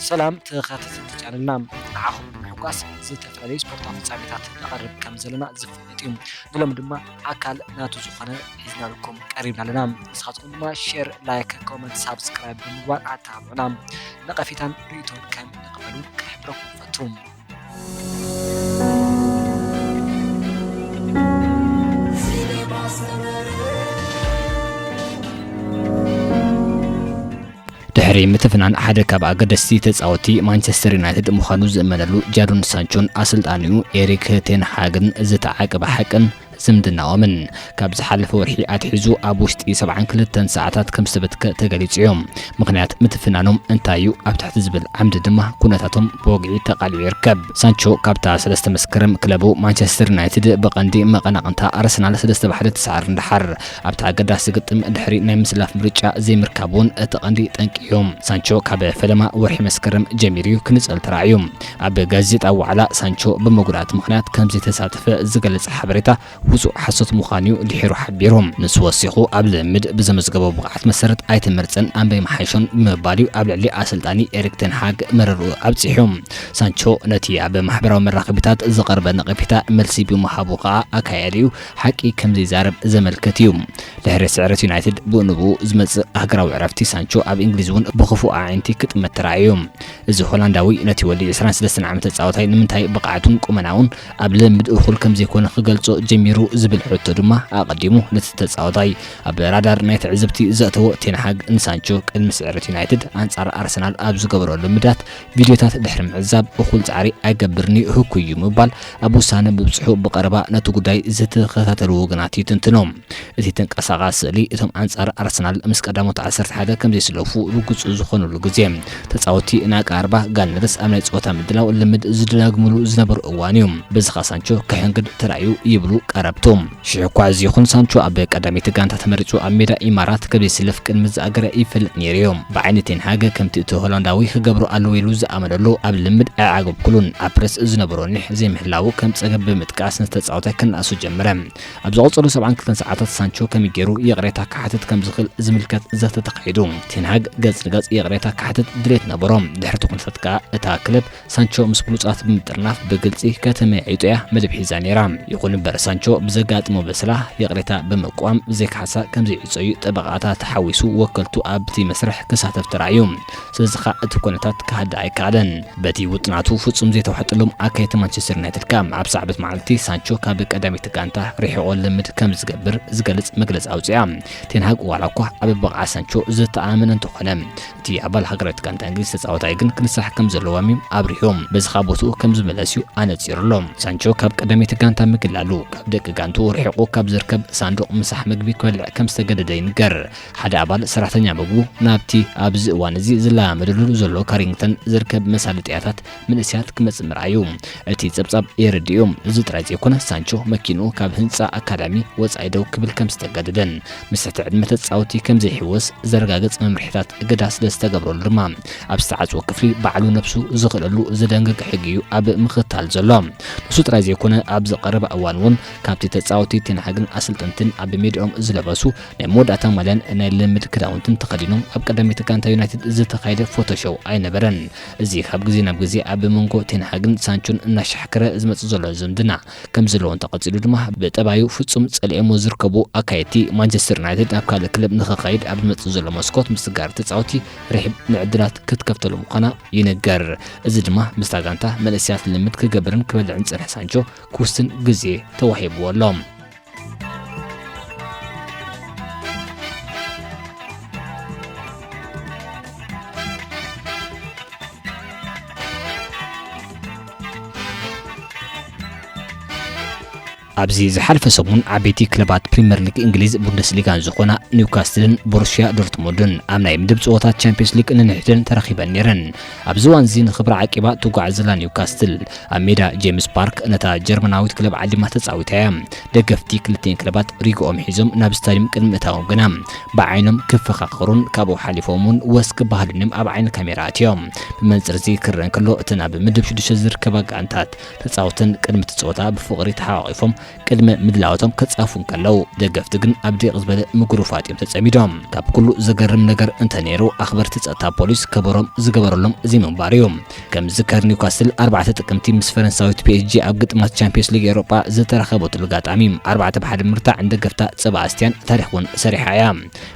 ሰላም ተኸታተልቲ ቻነልና፣ ንዓኹም ንምሕጓስ ዝተፈላለዩ ስፖርታዊ ፍጻሜታት ነቕርብ ከም ዘለና ዝፍለጥ እዩ። ንሎሚ ድማ ኣካል ናቱ ዝኾነ ሒዝናልኩም ቀሪብና ኣለና። ንስኻትኩም ድማ ሼር፣ ላይክ፣ ኮመንት፣ ሳብስክራይብ ብምግባር ኣተባብዑና። ነቐፌታን ርእይቶን ከም ንቕበሉ ክሕብረኩም ንፈቱ። ድሕሪ ምትፍናን ሓደ ካብ ኣገደስቲ ተጻወትቲ ማንቸስተር ዩናይትድ ምዃኑ ዝእመነሉ ጃዶን ሳንቾን ኣሰልጣኒኡ ኤሪክ ቴን ሃግን ዝተዓቀበ ሓቅን ዝምድናኦምን፣ ካብ ዝሓለፈ ወርሒ ኣትሒዙ ኣብ ውሽጢ ሰብዓን ክልተን ሰዓታት ከም ዝተበትከ ተገሊጹ እዩ። ምኽንያት ምትፍናኖም እንታይ እዩ ኣብ ትሕቲ ዝብል ዓምዲ ድማ ኩነታቶም ብወግዒ ተቓሊዑ ይርከብ። ሳንቾ ካብታ ሰለስተ መስከረም ክለቡ ማንቸስተር ዩናይትድ ብቐንዲ መቐናቕንታ ኣርሰናል ሰለስተ ብ ሓደ ተሳዕር እንደሓር፣ ኣብቲ ኣገዳሲ ግጥም ድሕሪ ናይ ምስላፍ ምርጫ ዘይምርካብ እውን እቲ ቀንዲ ጠንቂ እዩ። ሳንቾ ካብ ፈለማ ወርሒ መስከረም ጀሚሩ እዩ ክንጸል ተራእዩ። ኣብ ጋዜጣ ዋዕላ ሳንቾ ብመጉዳእቲ ምኽንያት ከም ዘይተሳተፈ ዝገልጽ ሓበሬታ ውጹእ ሓሶት ምዃኑ እዩ ድሒሩ ሓቢሩ። ንሱ ወሲኹ፣ ኣብ ልምምድ ብዘመዝገቦ ብቕዓት መሰረት ኣይተመርጸን፣ ኣምበይ መሓይሾን ብምባል እዩ ኣብ ልዕሊ ኣሰልጣኒ ኤሪክ ቴን ሃግ መረርኡ ኣብጺሑ። ሳንቾ ነቲ ኣብ ማሕበራዊ መራኸቢታት ዝቐርበ ነቐፌታ መልሲ ብምሃቡ ከኣ ኣካያዲኡ ሓቂ ከም ዘይዛረብ ዘመልክት እዩ። ድሕሪ ስዕረት ዩናይትድ ብኡ ንብኡ ዝመጽእ ሃገራዊ ዕረፍቲ ሳንቾ ኣብ እንግሊዝ እውን ብኽፉእ ኣዒንቲ ክጥመት ተራእዩ። እዚ ሆላንዳዊ ነቲ ወዲ ዕስራን ሰለስተን ዓመት ተጻዋታይ ንምንታይ ብቕዓቱን ቁመናኡን ኣብ ልምምድ እኹል ከም ዘይኮነ ክገልጾ ጀሚሩ ዝብል ሕቶ ድማ ኣቐዲሙ ነቲ ተጻዋታይ ኣብ ራዳር ናይ ትዕዝብቲ ዘእተዎ። ቴን ሃግ ንሳንቾ ቅድሚ ስዕረት ዩናይትድ ኣንጻር ኣርሰናል ኣብ ዝገበሮ ልምዳት ቪድዮታት ድሕሪ ምዕዛብ እኹል ጻዕሪ ኣይገብርን እዩ፣ ህኩይ እዩ ምባል ኣብ ውሳነ ምብጽሑ ብቐረባ ነቲ ጉዳይ ዝተኸታተሉ ወገናት ይትንትኑ። እቲ ተንቀሳቓሲ ስእሊ እቶም ኣንጻር ኣርሰናል ምስ ቀዳሞት ዓሰርተ ሓደ ከም ዘይስለፉ ርጉጽ ዝኾኑሉ ግዜ፣ ተጻወትቲ ንኣቃርባ ጋነርስ ኣብ ናይ ጸወታ ምድላው ልምድ ዝደጋግሙሉ ዝነበሩ እዋን እዩ። በዚ ኸኣ ሳንቾ ክሕንግድ ተራእዩ ይብሉ ቀረብቱ። ሽሕ እኳ እዚ ይኹን፣ ሳንቾ ኣብ ቀዳመይቲ ጋንታ ተመሪጹ ኣብ ሜዳ ኢማራት ከም ዘይስለፍ ቅድሚ ዝኣገረ ይፈልጥ ነይሩ እዩ። ብዓይኒ ቴን ሃግ ከምቲ እቲ ሆላንዳዊ ክገብሮ ኣለዎ ኢሉ ዝኣመነሉ ኣብ ልምድ ኣይዓገብኩሉን፣ ኣብ ፕረስ ዝነበሮ ኒሕ ዘይምህላዉ ከም ጸገም ብምጥቃስ ነቲ ተጻዋታይ ክነኣሶ ጀመረ። ኣብ ዝቐጸሉ ሰብዓን ክልተን ሰዓታት ሳንቾ ከመይ ገይሩ ይቕሬታ ክሓትት ከም ዝኽእል ዝምልከት ዘተ ተኻይዱ። ቴን ሃግ ገጽ ንገጽ ይቕሬታ ክሓትት ድሌት ነበሮ። ድሕሪ እቲ ኩነታት ከኣ እታ ክለብ ሳንቾ ምስ ብሉጻት ብምጥርናፍ ብግልጺ ከተመያይጦ እያ መደብ ሒዛ ነይራ። ይኹን እምበር ሳንቾ ብዘጋጥሞ በስላ ይቕሬታ ብምቅዋም ብዘይካሕሳ ከም ዘይዕጸዩ ጠበቓታት ሓዊሱ ወከልቱ ኣብቲ መስርሕ ክሳተፍ ተራእዩ። ስለዚ ኸኣ እቲ ኩነታት ክሃድእ ኣይከኣለን። በቲ ውጥናቱ ፍጹም ዘይተዋሕጠሎም ኣካየድቲ ማንቸስተር ዩናይትድ ከኣ ኣብ ሳዕበት መዓልቲ ሳንቾ ካብ ቀዳመይቲ ጋንታ ርሒቑ ልምድ ከም ዝገብር ዝገልጽ መግለጺ ኣውጺኣ። ቴን ሃግ ዋላ እኳ ኣብ ብቕዓት ሳንቾ ዝተኣማመነ እንተኾነ፣ እቲ ኣባል ሃገራዊት ጋንታ እንግሊዝ ተጻዋታይ ግን ክንሳሕ ከም ዘለዎም እዩ ኣብሪሁ። በዚ ኸኣ ቦትኡ ከም ዝምለስ እዩ ኣነጺሩ ኣሎ። ሳንቾ ካብ ቀዳመይቲ ጋንታ ምግላሉ፣ ካብ ደቂ ጋንትኡ ርሒቑ ካብ ዝርከብ ሳንዱቕ ምሳሕ ምግቢ ክበልዕ ከም ዝተገደደ ይንገር። ሓደ ኣባል ሰራሕተኛ መግቡ ናብቲ ኣብዚ እዋን እዚ ዝለማመደሉ ዘሎ ካሪንግተን ዝርከብ መሳለጥያታት መንእሰያት ክመጽእ ምርኣዩ እቲ ጸብጻብ የረድእ እዩ። እዚ ጥራይ ዘይኮነ፣ ሳንቾ መኪንኡ ካብ ህንጻ ኣካዳሚ ወጻኢ ደው ክብል ከም ዝተገደደን ምስ ትሕቲ ዕድመ ተጻወቲ ከም ዘይሕወስ ዘረጋግጽ መምርሒታት እገዳ ስለ ዝተገብረሉ ድማ ኣብ ዝተዓጽወ ክፍሊ ባዕሉ ነብሱ ዝኽእለሉ ዘደንግግ ሕጊ እዩ ኣብ ምኽታል ዘሎ። ንሱ ጥራይ ዘይኮነ፣ ኣብዚ ቀረባ እዋን እውን ካብቲ ተጻወቲ ቴን ሃግን ኣሰልጠንትን ኣብ ሜድኦም ዝለበሱ ናይ መወዳእታ ማልያን ናይ ልምድ ክዳውንትን ተኸዲኖም ኣብ ቀዳመይቲ ጋንታ ዩናይትድ ዝተኻየደ ፎቶሾው ኣይነበረን። እዚ ካብ ግዜ ናብ ግዜ ኣብ መንጎ ቴን ሃግን ሳንቾን እናሻሕከረ ዝመጽእ ዘሎ ዝምድና ከም ዘለዎ እንተቐጺሉ ድማ፣ ብጠባዩ ፍጹም ጸሊኦሞ ዝርከቡ ኣካየድቲ ማንቸስተር ዩናይትድ ናብ ካልእ ክለብ ንኽኸይድ ኣብ ዝመጽእ ዘሎ መስኮት ምስጋር ተጻወቲ ርሒብ ንዕድላት ክትከፍተሉ ምዃና ይንገር። እዚ ድማ ምስታ ጋንታ መንእሰያት ልምድ ክገብርን ክበልዕን ዝጸንሐ ሳንቾ ክውስን ግዜ ተዋሂብዎ ኣሎ። ኣብዚ ዝሓለፈ ሰሙን ዓበይቲ ክለባት ፕሪምየር ሊግ እንግሊዝ ቡንደስሊጋን ዝኾና ኒውካስትልን ቦሩስያ ዶርትሙንድን ኣብ ናይ ምድብ ጸወታ ቻምፒዮንስ ሊግ ንንሕድን ተራኺበን ነይረን። ኣብዚ እዋን እዚ ንኽብራ ዓቂባ ትጓዓዝ ዘላ ኒውካስትል ኣብ ሜዳ ጄምስ ፓርክ ነታ ጀርመናዊት ክለብ ዓሊማ ተጻዊታ እያ። ደገፍቲ ክልቲኤን ክለባት ሪግኦም ሒዞም ናብ ስታድዩም ቅድሚ ምእታዎም ግና ብዓይኖም ክፈኻኸሩን ካብኡ ሓሊፎም እውን ወስ ክበሃሉን እዮም ኣብ ዓይኒ ካሜራ ኣትዮም። ብመንጽር እዚ ክረአ እንከሎ፣ እተን ኣብ ምድብ ሽዱሽተ ዝርከባ ጋንታት ተጻወተን ቅድሚ እቲ ጸወታ ብፍቕሪ ተሓቋቒፎም ቅድመ ምድላዋቶም ከጻፉ እንከለዉ፣ ደገፍቲ ግን ኣብ ድቕ ዝበለ ምጉርፋጥ እዮም ተጸሚዶም። ካብ ኩሉ ዘገርም ነገር እንተነይሩ፣ ኣኽበርቲ ጸጥታ ፖሊስ ከበሮም ዝገበረሎም እዚ ምንባር እዩ። ከም ዝዝከር፣ ኒውካስል ኣርባዕተ ጥቅምቲ ምስ ፈረንሳዊት ፒ ኤስ ጂ ኣብ ግጥማት ቻምፒዮንስ ሊግ ኤውሮጳ ዝተራኸበትሉ ኣጋጣሚ፣ ኣርባዕተ ብሓደ ምርታዕ ንደገፍታ ጸባኣስቲያን ታሪኽ እውን ሰሪሓ እያ።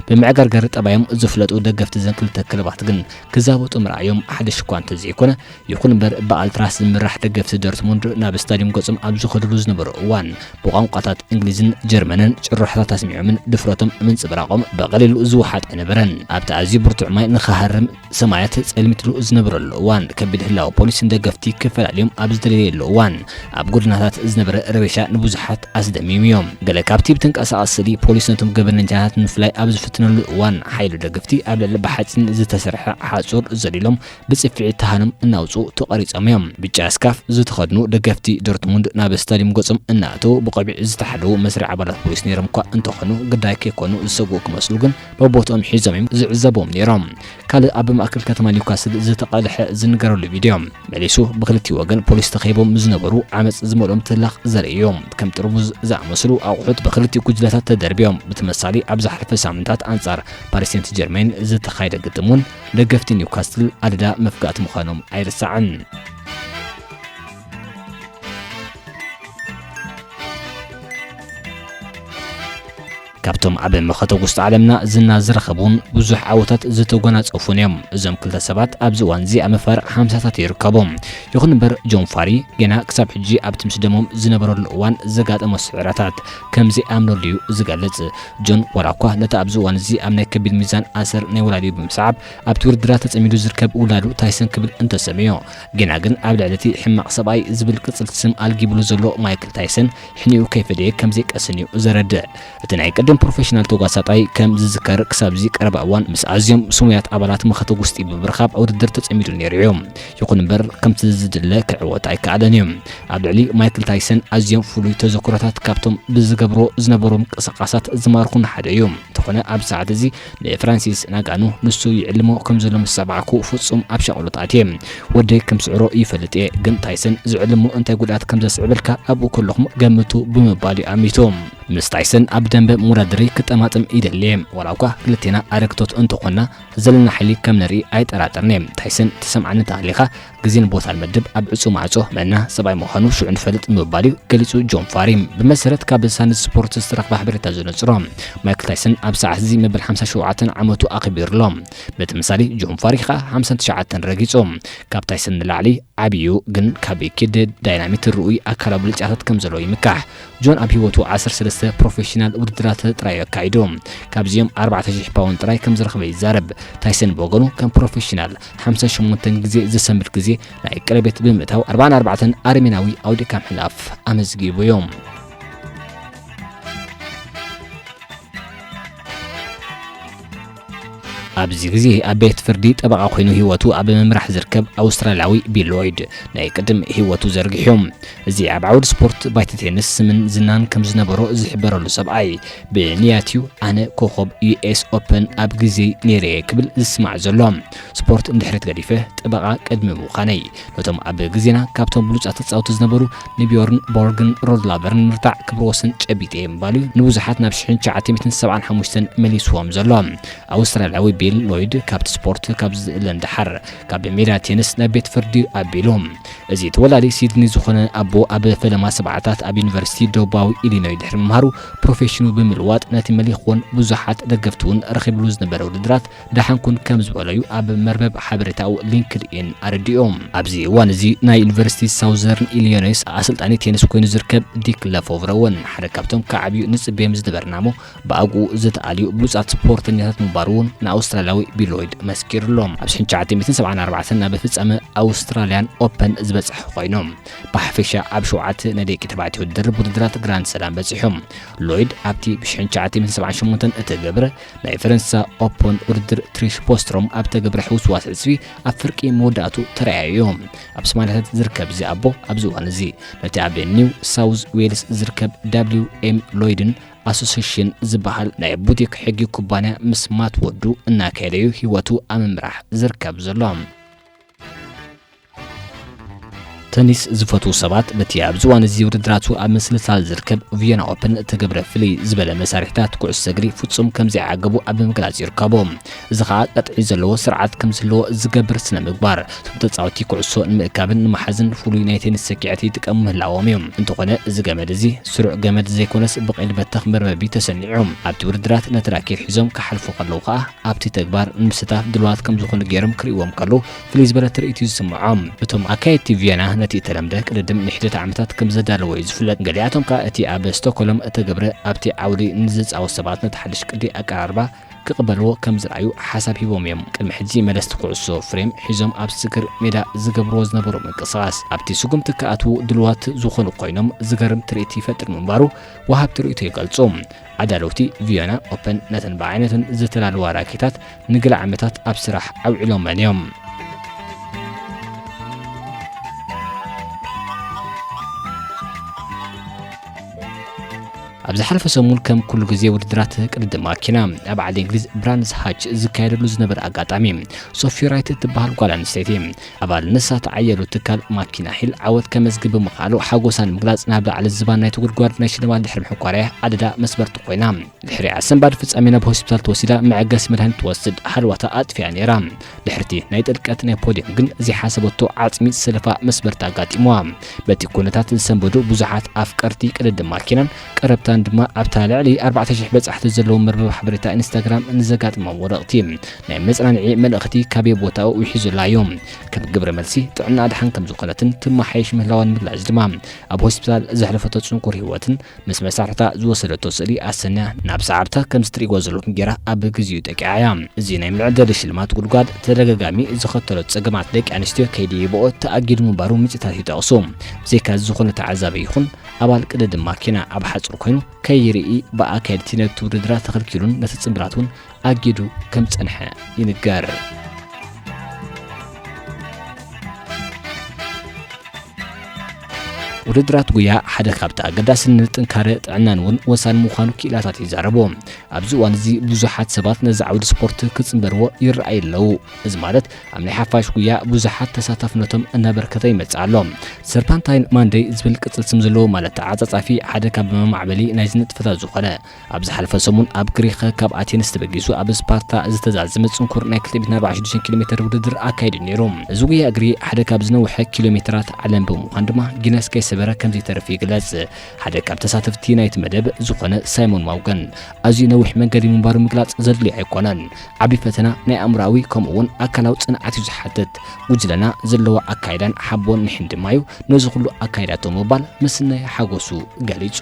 ብምዕገርገር ጠባዮም ዝፍለጡ ደገፍቲ እዘን ክልተ ክለባት ግን ክዛበጡ ምርኣዮም ሓድሽ እኳ እንተዘይኮነ፣ ይኹን እምበር ብኣልትራስ ዝምራሕ ደገፍቲ ዶርትሙንድ ናብ ስታዲየም ገጾም ኣብ ዝኸድሉ ዝነበሩ እዋን፣ ብቋንቋታት እንግሊዝን ጀርመንን ጭርሖታት ኣስሚዖምን ድፍረቶም ምንጽብራቖም ብቐሊሉ ዝወሓጥ ኣይነበረን። ኣብቲ ኣዝዩ ብርቱዕ ማይ ንኽሃርም ሰማያት ጸልሚትሉ ዝነበረሉ እዋን፣ ከቢድ ህላወ ፖሊስ ንደገፍቲ ክፈላልዮም ኣብ ዝደለየሉ እዋን፣ ኣብ ጎደናታት ዝነበረ ረበሻ ንብዙሓት ኣስደሚሙ እዮም። ገለ ካብቲ ብተንቀሳቓሲ ስእሊ ፖሊስ ነቶም ገበነኛታት ንምፍላይ ኣብ ዝፍትነሉ እዋን፣ ሓይሉ ደገፍቲ ኣብ ልዕሊ ብሓጺን ዝተሰርሐ ሓጹር ዘሊሎም ብጽፍዒት ተሃኖም እናውጽኡ ተቐሪጾም እዮም። ብጫ ስካፍ ዝተኸድኑ ደገፍቲ ዶርትሙንድ ናብ ስታዲየም ገጾም እናእተዉ ብቆቢዕ ዝተሓለዉ መስርዕ ኣባላት ፖሊስ ነይሮም እኳ እንተኾኑ፣ ግዳይ ከይኮኑ ዝሰግኡ ክመስሉ ግን በቦትኦም ሒዞም እዮም ዝዕዘብዎም ነይሮም። ካልእ ኣብ ማእከል ከተማ ኒውካስል ዝተቐልሐ ዝንገረሉ ቪድዮ፣ መሊሱ ብክልቲኡ ወገን ፖሊስ ተኸይቦም ዝነበሩ ዓመጽ ዝመልኦም ተላኽ ዘርኢ እዩ። ከም ጥርሙዝ ዝኣመሰሉ ኣቑሑት ብክልቲኡ ጉጅለታት ተደርብዮም። ብተመሳሊ ኣብ ዝሓለፈ ሳምንታት ኣንጻር ፓሪስ ሴንት ጀርሜን ዝተኻየደ ግጥም እውን ደገፍቲ ኒውካስትል ኣደዳ መፍጋእቲ ምዃኖም ኣይርሳዕን። ካብቶም ኣብ መኸተ ውስጥ ዓለምና ዝና ዝረኸቡን ብዙሕ ዓወታት ዝተጎናጸፉን እዮም። እዞም ክልተ ሰባት ኣብዚ እዋን እዚ ኣብ መፋርቕ ሓምሳታት ይርከቡ። ይኹን እምበር ጆን ፋሪ ገና ክሳብ ሕጂ ኣብቲ ምስ ደሞም ዝነበረሉ እዋን ዘጋጠሞ ስዕረታት ከም ዘይኣምነሉ እዩ ዝገልጽ። ጆን ዋላ እኳ ነቲ ኣብዚ እዋን እዚ ኣብ ናይ ከቢድ ሚዛን ኣሰር ናይ ወላዲኡ ብምስዓብ ኣብቲ ውድድራት ተጸሚዱ ዝርከብ ውላዱ ታይሰን ክብል እንተሰምዮ፣ ገና ግን ኣብ ልዕሊ እቲ ሕማቕ ሰብኣይ ዝብል ቅጽል ስም ኣልጊብሉ ዘሎ ማይክል ታይሰን ሕኒኡ ከይፈደየ ከም ዘይቀስን እዩ ዘረድእ። እቲ ናይ ቅድም ፕሮፌሽናል ተጓሳጣይ ከም ዝዝከር ክሳብ እዚ ቀረባ እዋን ምስ ኣዝዮም ስሙያት ኣባላት መኸተ ውስጢ ብምርኻብ ኣብ ውድድር ተጸሚዱ ነይሩ እዩ። ይኹን እምበር ከምቲ ዝድለ ክዕወት ኣይከኣለን እዩ። ኣብ ልዕሊ ማይክል ታይሰን ኣዝዮም ፍሉይ ተዘክሮታት ካብቶም ብዝገብሮ ዝነበሩ ምንቅስቓሳት ዝማርኹን ሓደ እዩ። እንተኾነ ኣብዚ ሰዓት እዚ ንፍራንሲስ ናጋኑ ንሱ ይዕልሞ ከም ዘሎ ምስ ሰማዕኩ ፍጹም ኣብ ሻቕሎት ኣትየ። ወደይ ከም ስዕሮ ይፈልጥ እየ፣ ግን ታይሰን ዝዕልሞ እንታይ ጉድኣት ከም ዘስዕበልካ ኣብኡ ከለኹም ገምቱ ብምባል እዩ ኣሚቱ። ምስ ታይሰን ኣብ ደንበ መወዳደሪ ክጠማጥም ይደሊ እየ። ዋላ እኳ ክልቴና ኣረግቶት እንተኾንና ዘለና ሓይሊ ከም ንርኢ ኣይጠራጠርን እየ። ታይሰን ትሰምዓኒ እንተሃሊኻ ግዜን ቦታን መድብ ኣብ ዕጹው ማዕጾ መና ሰብኣይ ምዃኑ ሽዑ ንፈልጥ ምባል እዩ ገሊጹ ጆን ፋሪ። ብመሰረት ካብ ሳኒ ስፖርት ዝተረኽበ ሓበሬታ ዘነጽሮ፣ ማይክል ታይሰን ኣብ ሰዓት እዚ መበል ሓምሳ ሸውዓተ ዓመቱ ኣኽቢሩ ኣሎ። በቲ ምሳሌ ጆን ፋሪ ኸኣ ሓምሳን ትሽዓተን ረጊጹ። ካብ ታይሰን ንላዕሊ ዓብዩ ግን ካብ ኪድ ዳይናሚት ርኡይ ኣካላዊ ብልጫታት ከም ዘለዎ ይምካሕ። ጆን ኣብ ህይወቱ ዓሰርተ ሰለስተ ፕሮፌሽናል ውድድራት ጥራይ ኣካይዱ። ካብዚኦም ኣርባዕተ ሽሕ ፓውንድ ጥራይ ከም ዝረኸበ ይዛረብ። ታይሰን ብወገኑ ከም ፕሮፌሽናል ሓምሳ ሸሞንተ ግዜ ዝሰንብድ ግዜ ናይ ቀለቤት ብምእታው ኣርባዓን ኣርባዕተን ኣረሜናዊ ኣውዲእካ ምሕላፍ ኣመዝጊቡ እዩ። ኣብዚ ግዜ ኣብ ቤት ፍርዲ ጠበቓ ኮይኑ ህይወቱ ኣብ ምምራሕ ዝርከብ ኣውስትራልያዊ ቢል ሎይድ ናይ ቅድም ህይወቱ ዘርጊሑ። እዚ ኣብ ዓውዲ ስፖርት ባይታ ቴኒስ ስምን ዝናን ከም ዝነበሮ ዝሕበረሉ ሰብኣይ፣ ብንያት'ዩ ኣነ ኮኾብ ዩ ኤስ ኦፐን ኣብ ግዜይ ነይረ እየ ክብል ዝስማዕ ዘሎ። ስፖርት ንድሕሪት ገዲፈ ጠበቓ ቅድሚ ምዃነይ፣ ነቶም ኣብ ግዜና ካብቶም ብሉጻት ተጻወትቲ ዝነበሩ ንቢዮርን ቦርግን ሮድ ላቨርን ምርታዕ ክብረ ወሰን ጨቢጠ እየ ምባሉ እዩ ንብዙሓት ናብ ሽሕን ትሽዓተ ሚእትን ሰብዓን ሓሙሽተን መሊስዎም ዘሎ። ኣውስትራልያዊ ቢል ሎይድ ካብቲ ስፖርት ካብ ዝእለ ንደሓር፣ ካብ ሜዳ ቴኒስ ናብ ቤት ፍርዲ ኣቢሉ። እዚ ተወላዲ ሲድኒ ዝኾነ ኣቦ ኣብ ፈለማ ሰብዓታት ኣብ ዩኒቨርሲቲ ደቡባዊ ኢሊኖይ ድሕሪ ምምሃሩ፣ ፕሮፌሽኑ ብምልዋጥ ነቲ መሊኽዎን ብዙሓት ደገፍቲ እውን ረኺብሉ ዝነበረ ውድድራት ደሓን ኩን ከም ዝበሎ እዩ ኣብ መርበብ ሓበሬታኡ ሊንክድኢን ኣረዲኡ። ኣብዚ እዋን እዚ ናይ ዩኒቨርሲቲ ሳውዘርን ኢሊኖይስ ኣሰልጣኒ ቴኒስ ኮይኑ ዝርከብ ዲክ ለፎቭረ እውን ሓደ ካብቶም ክዓብዩ ንጽበዮም ዝነበርና እሞ ብኣግኡ ዝተኣልዩ ብሉጻት ስፖርተኛታት ምንባሩ እውን ንኣውስትራልያዊ ቢል ሎይድ መስኪሩሎም። ኣብ ሽሕን ትሽዓተ ሚእትን ሰብዓን ኣርባዕተን ናብ ፍጻመ ኣውስትራልያን ኦፐን ዝበጽሐ ኮይኑ፣ ብሓፈሻ ኣብ ሸውዓተ ናይ ደቂ ተባዕትዮ ድርብ ውድድራት ግራንድ ስላም በጺሑ። ሎይድ ኣብቲ ብሽሕን ትሽዓተ ሚእትን ሰብዓን ሸሞንተን እተገብረ ናይ ፈረንሳ ኦፐን ውድድር ትሪሽ ቦስትሮም ኣብ ተገብረ ሕውስዋስ ዕጽፊ ኣብ ፍርቂ መወዳእቱ ተረኣዩ እዩ። ኣብ ሰማንያታት ዝርከብ እዚ ኣቦ ኣብዚ እዋን እዚ ነቲ ኣብ ኒው ሳውዝ ዌልስ ዝርከብ ደብሊው ኤም ሎይድን ኣሶሴሽን ዝበሃል ናይ ቡቲክ ሕጊ ኩባንያ ምስ ማት ወዱ እናካየደ እዩ ህይወቱ ኣብ ምምራሕ ዝርከብ ዘሎ። ተኒስ ዝፈትዉ ሰባት፣ በቲ ኣብዚ እዋን እዚ ውድድራቱ ኣብ ምስልሳል ዝርከብ ቪየና ኦፕን እተገብረ ፍልይ ዝበለ መሳርሒታት ኩዕሶ እግሪ ፍጹም ከም ዘይዓገቡ ኣብ ምግላጽ ይርከቡ። እዚ ኸኣ ቀጥዒ ዘለዎ ስርዓት ከም ዝህልዎ ዝገብር ስነ ምግባር፣ እቶም ተጻወትቲ ኩዕሶ ንምእካብን ንምሓዝን ፍሉይ ናይ ቴኒስ ሰኪዐት ይጥቀሙ ምህላዎም እዩ። እንተኾነ፣ እዚ ገመድ እዚ ስሩዕ ገመድ ዘይኮነስ፣ ብቐይዲ በተኽ መርበብ እዩ ተሰኒዑ። ኣብቲ ውድድራት ነቲ ራኬት ሒዞም ክሓልፉ ከለዉ ኸኣ፣ ኣብቲ ተግባር ንምስታፍ ድሉዋት ከም ዝኾኑ ገይሮም ክርእይዎም ከለዉ፣ ፍልይ ዝበለ ትርኢት እዩ ዝስምዖም። እቶም ኣካየድቲ ቪየና ነቲ እተለምደ ቅድድም ንሒደት ዓመታት ከም ዘዳለዎ እዩ ዝፍለጥ። ገሊኣቶም ከኣ እቲ ኣብ ስቶክሆልም እተገብረ ኣብቲ ዓውዲ ንዝጻወቱ ሰባት ነቲ ሓድሽ ቅዲ ኣቀራርባ ክቕበልዎ ከም ዝረኣዩ ሓሳብ ሂቦም እዮም። ቅድሚ ሕጂ መለስቲ ኩዕሶ ፍሬም ሒዞም ኣብ ስግር ሜዳ ዝገብርዎ ዝነበሩ ምንቅስቓስ ኣብቲ ስጉምቲ ክኣትዉ ድሉዋት ዝኾኑ ኮይኖም ዝገርም ትርኢት ይፈጥር ምንባሩ ወሃብቲ ርእይቶ ይገልጹ። ኣዳለውቲ ቪዮና ኦፐን ነተን ብዓይነተን ዝተዳለዋ ራኬታት ንገለ ዓመታት ኣብ ስራሕ ኣውዒሎመን እዮም። ኣብ ዝሓለፈ ሰሙን ከም ኩሉ ግዜ ውድድራት ቅድድም ማኪና ኣብ ዓዲ እንግሊዝ ብራንድስ ሃች ዝካየደሉ ዝነበረ ኣጋጣሚ፣ ሶፊ ራይት እትበሃል ጓል ኣንስተይቲ ኣባል ንሳ ትዓየሉ ትካል ማኪና ሂል ዓወት ከመዝግብ ብምኽኣሉ ሓጎሳ ንምግላጽ ናብ ላዕሊ ዝባን ናይቲ ጉድጓድ ናይ ሽልማት ድሕሪ ምሕኳርያ ኣደዳ መስበርቲ ኮይና። ድሕሪኣ ሰንባድ ፍጻሜ ናብ ሆስፒታል ተወሲዳ መዐገሲ መድሃኒት ትወስድ ሃልዋታ ኣጥፊኣ ነይራ። ድሕርቲ ናይ ጥልቀት ናይ ፖድየም ግን ዘይሓሰበቶ ዓጽሚ ዝሰለፋ መስበርቲ ኣጋጢምዋ። በቲ ኩነታት ዝሰንበዱ ብዙሓት ኣፍቀርቲ ቅድድም ማኪናን ቀረብታን ድማ ኣብታ ልዕሊ ኣርባዕተ ሽሕ በጻሕቲ ዘለዎ መርበብ ሓበሬታ ኢንስታግራም ንዘጋጥሞም ወረቕቲ ናይ መጽናንዒ መልእኽቲ ካበየ ቦታኡ ውሒዙላ እዩ። ከም ግብረ መልሲ ጥዕና ድሓን ከም ዝኾነትን ትመሓየሽ ምህላዋን ምግላጽ ድማ ኣብ ሆስፒታል ዘሕለፈቶ ጽንኩር ህይወትን ምስ መሳርሕታ ዝወሰደቶ ስእሊ ኣሰንያ ናብ ሰዓብታ ከም ዝትርእይዎ ዘለኹም ጌራ ኣብ ግዜኡ ጠቂዓ እያ። እዚ ናይ መዕደሊ ሽልማት ጉድጓድ ተደጋጋሚ ዝኸተሎ ጸገማት ደቂ ኣንስትዮ ከይድይብኦ ተኣጊዱ ምንባሩ ምንጭታት ይጠቕሱ። ብዘይካ ዝኾነ ተዓዛቢ ይኹን ኣባል ቅድድም ማኪና ኣብ ሓጹር ኮይኑ ከይርኢ ብኣካየድቲ ነቲ ውድድራት ተኸልኪሉን ነቲ ጽምብላት እውን ኣጊዱ ከም ዝጸንሐ ይንገር። ውድድራት ጉያ ሓደ ካብቲ ኣገዳስን ንጥንካረ ጥዕናን እውን ወሳኒ ምዃኑ ክኢላታት ይዛረቡ። ኣብዚ እዋን እዚ ብዙሓት ሰባት ነዚ ዓውዲ ስፖርት ክጽንበርዎ ይረኣዩ ኣለዉ። እዚ ማለት ኣብ ናይ ሓፋሽ ጉያ ብዙሓት ተሳታፍነቶም እናበርከተ ይመጽእ ኣሎ። ሰርፓንታይን ማንደይ ዝብል ቅጽል ስም ዘለዎ ማለት ተዓጻጻፊ ሓደ ካብ መማዕበሊ ናይዚ ንጥፈታት ዝኾነ ኣብ ዝሓለፈ ሰሙን ኣብ ግሪኽ ካብ ኣቴንስ ተበጊሱ ኣብ ስፓርታ ዝተዛዘመ ጽንኩር ናይ ክልተ ሚእትን ኣርባዓን ሽዱሽተን ኪሎ ሜተር ውድድር ኣካይዱ ነይሩ። እዚ ጉያ እግሪ ሓደ ካብ ዝነውሐ ኪሎ ሜተራት ዓለም ብምዃን ድማ ጊነስ ከይሰበረ ከም ዘይተርፍ ይግለጽ። ሓደ ካብ ተሳተፍቲ ናይቲ መደብ ዝኾነ ሳይሞን ማውገን፣ ኣዝዩ ነዊሕ መንገዲ ምንባሩ ምግላጽ ዘድልዮ ኣይኮነን። ዓቢ ፈተና ናይ ኣእምሮኣዊ ከምኡ እውን ኣካላዊ ጽንዓት እዩ ዝሓትት። ጉጅለና ዘለዎ ኣካይዳን ሓቦን ንሕን ድማ እዩ ነዚ ኩሉ ኣካይዳቶ ምባል ምስናይ ሓጎሱ ገሊጹ።